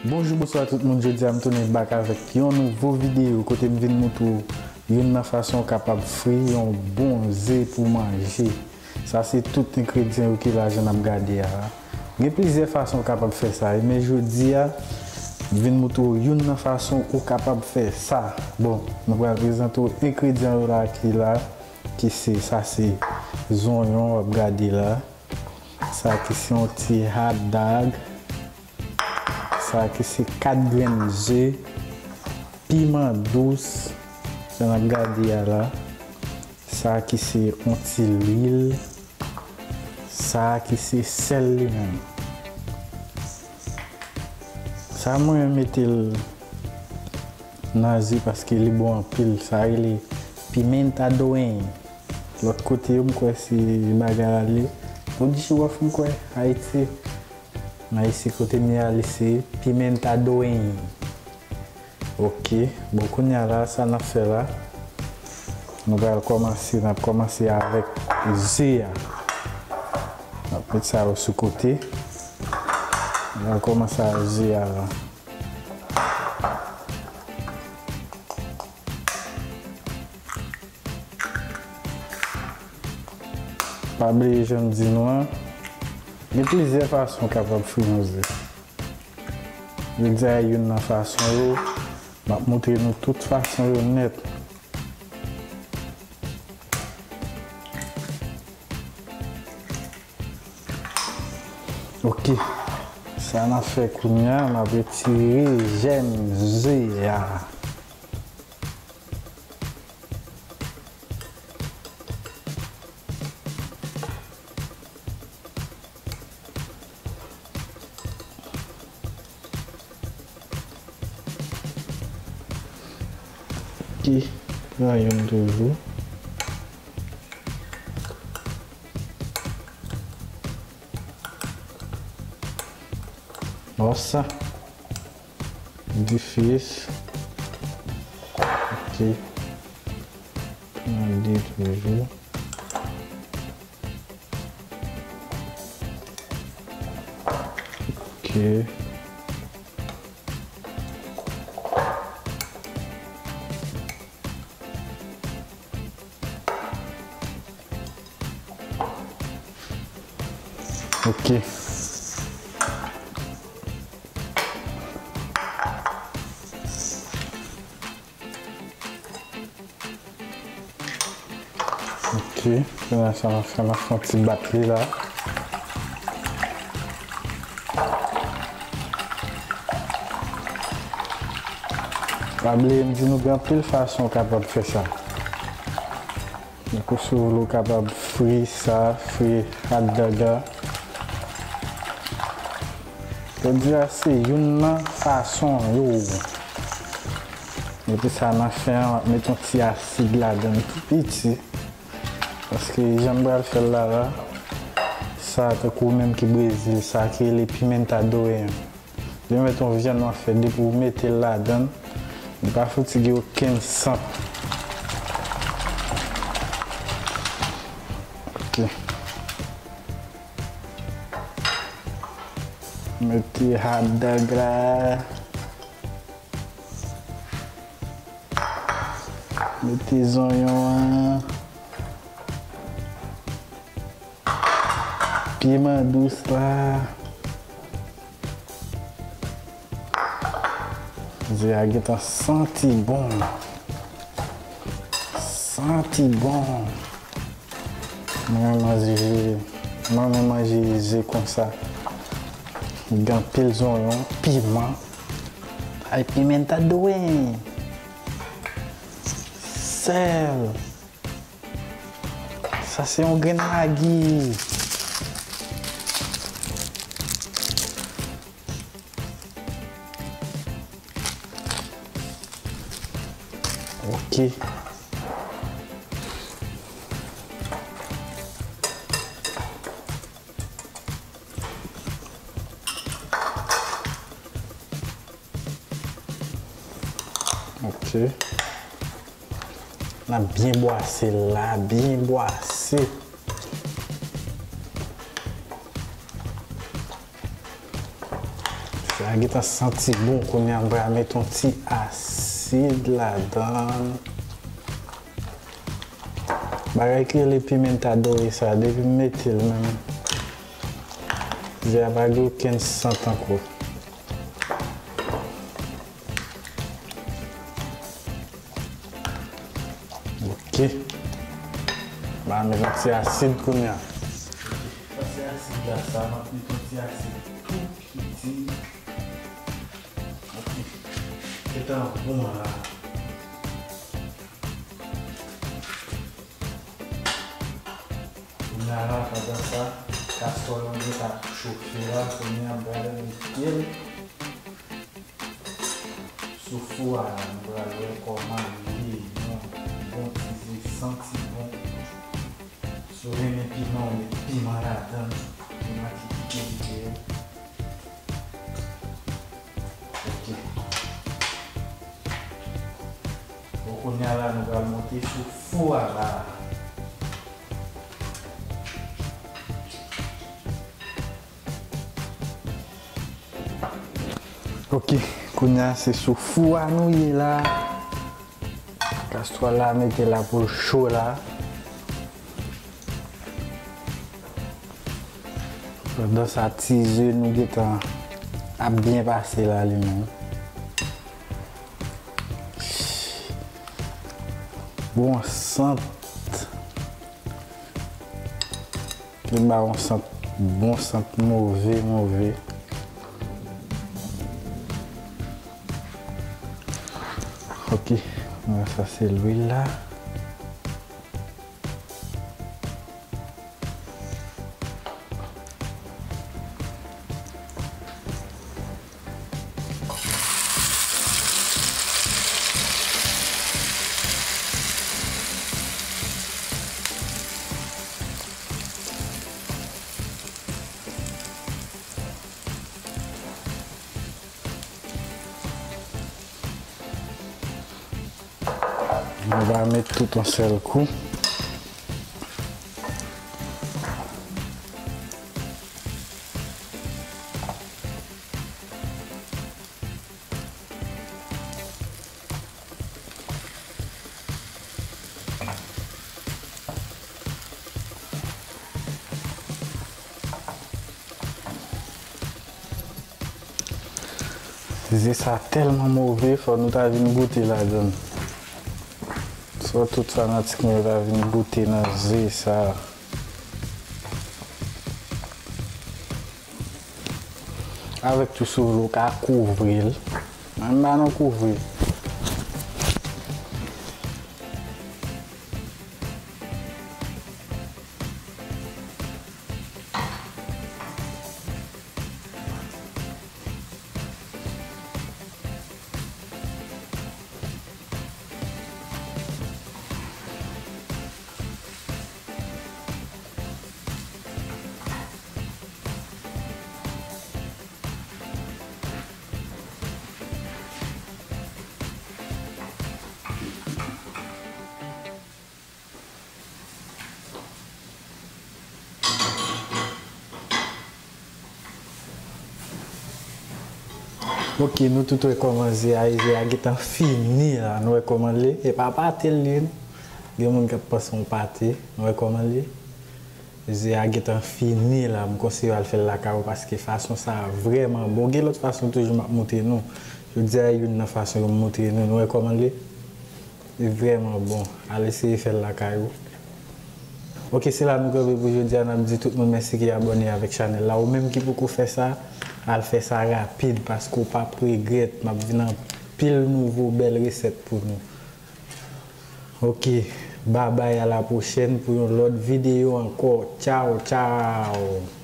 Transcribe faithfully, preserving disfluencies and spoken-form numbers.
Bonjou, bonswa tout moun. Jodi a m tounen back avèk yon nouvo videyo kote m vin moutre w youn nan fason w kapab fri yon bon ze pou manje. Sa se tout engredyan yo ki la jan n ap gade a la. Gen plizyè fason w kapab fè sa, men jodi a, m vin moutre w youn nan fason ou kapab fè sa. Bon, nou pral prezante w engredyan yo la ki la, ki se, sa se zonyon w ap gade la. Sa ki se yon ti hot dog. Sa ki se kat grenn ze, piman dous, jan n ap gade a la. Sa ki se yon ti lwil. Sa ki se sèl li menm. Sa mwen mete l nan ze paske li bon anpil. Sa rele pimenta do rei. Lòt kote yo, m kwè se bagay la li. Pou di chou wòf, m kwè, Ayiti. Nan isi kote m ye a, li se pimenta do rei. Ok, bon, kounye a la, sa n ap fè la, nou pral kòmanse, n ap kòmanse avèk ze a. N ap met sa yo sou kote. Nou pral kòmanse ak ze a la. Pa bliye jan m di nou an, gen plizyè fason w kapab fri yon ze. Jodi a youn nan fason yo, m ap moutre nou tout fason yo nèt. Ok, sa n ap fè kounye a, n ap retire jèm ze a. Ok, pran youn toujou. Nossa. Difis. Ok. Pran de toujou. Ok. Ok. Ok, kounye a sa n ap fè, n ap fè yon ti bat li la. Pa bliye m di nou gen anpil fason w kapab fè sa. Donk, ou si w vle, w kapab fri sa, fri hot dog la. Jodi a se youn nan fason yo. Epi sa nan fen an, w ap met yon ti asid ladan l tou piti. Paske jan m pral fè l la la, sa tankou ou menm ki Brezil, sa ki rele pimenta do rei an. Li mèt yon vyann w ap fè, depi w mete l ladan l, li pa fouti gen okenn sant. Ok. Mete hot dog la. Mete zonyon an. Piman dous la. Ze a gentan santi bon. Santi bon. Mwen renmen manje, mwen renmen manje ze konsa. Gen anpil zonyon, piman. Ay, pimenta dwey. Sèl. Sa se yon grenn magi. Ok. Ok. N ap byen bwase l la, byen bwase. La gentan santi bon, kounye a m pral met yon ti asid ladan. Bagay ki rele pimenta dore sa, depi m mete l menm, ze a pa gen okenn sant ankò. Ok. M a met yon ti asid kounye a. Sa se asid la, sa m ap met yon ti asid tou piti. Ok. Gentan bon la. Kounye a la, pandan sa, kastwòl lan gentan ap chofe la, kounye a m pral mete l sou fou a la, nou pral wè kòman li ye, yon bon ti ze santi bon. Si w renmen piman, ou met piman ladan l, piman ki pike pike yo. Ok. Bon, kounye a la, nou pral monte sou fou a la. Ok, kounye a se sou fou a nou ye la. Kastwòl la mete la pou l cho la. Pandan sa, ti ze nou gentan ap byen pase la li menm. Bon sant. Li ba yon sant, bon sant move, move. Ok, sa se lwil la. Nou va met tout yon sèl kou. Ze sa tèlman move, fò nou ta vin goute ladan l. Fò tout fanatik mwen yo ta vin goute nan ze sa. Avèk tou, si w vle, ou ka kouvri l. Mwen m pa nan kouvri. Ok, nou tout wè kòman ze a ye, ze a gentan fini la, nou wè kòman l ye, e pa pate l ye non. Gen moun k ap panse yon pate, nou wè kòman l ye. Ze a gentan fini la, m konseye w al fè l lakay ou paske fason sa a vrèman bon. Gen lòt fason toujou m ap montre nou. Jodi a youn nan fason yo m montre nou, nou wè kòman l ye? Li vrèman bon. Al eseye fè l lakay ou. Ok, se la nou kanpe pou jodi a. N ap di tout moun mèsi ki abòne avèk chanèl la. Ou menm ki poko fè sa, al fè sa rapid paske w p ap regrèt. M ap vin anpil nouvo bèl resèt pou nou. Ok, babay, a la pwochèn pou yon lòt videyo ankò. Tchaw, tchaw!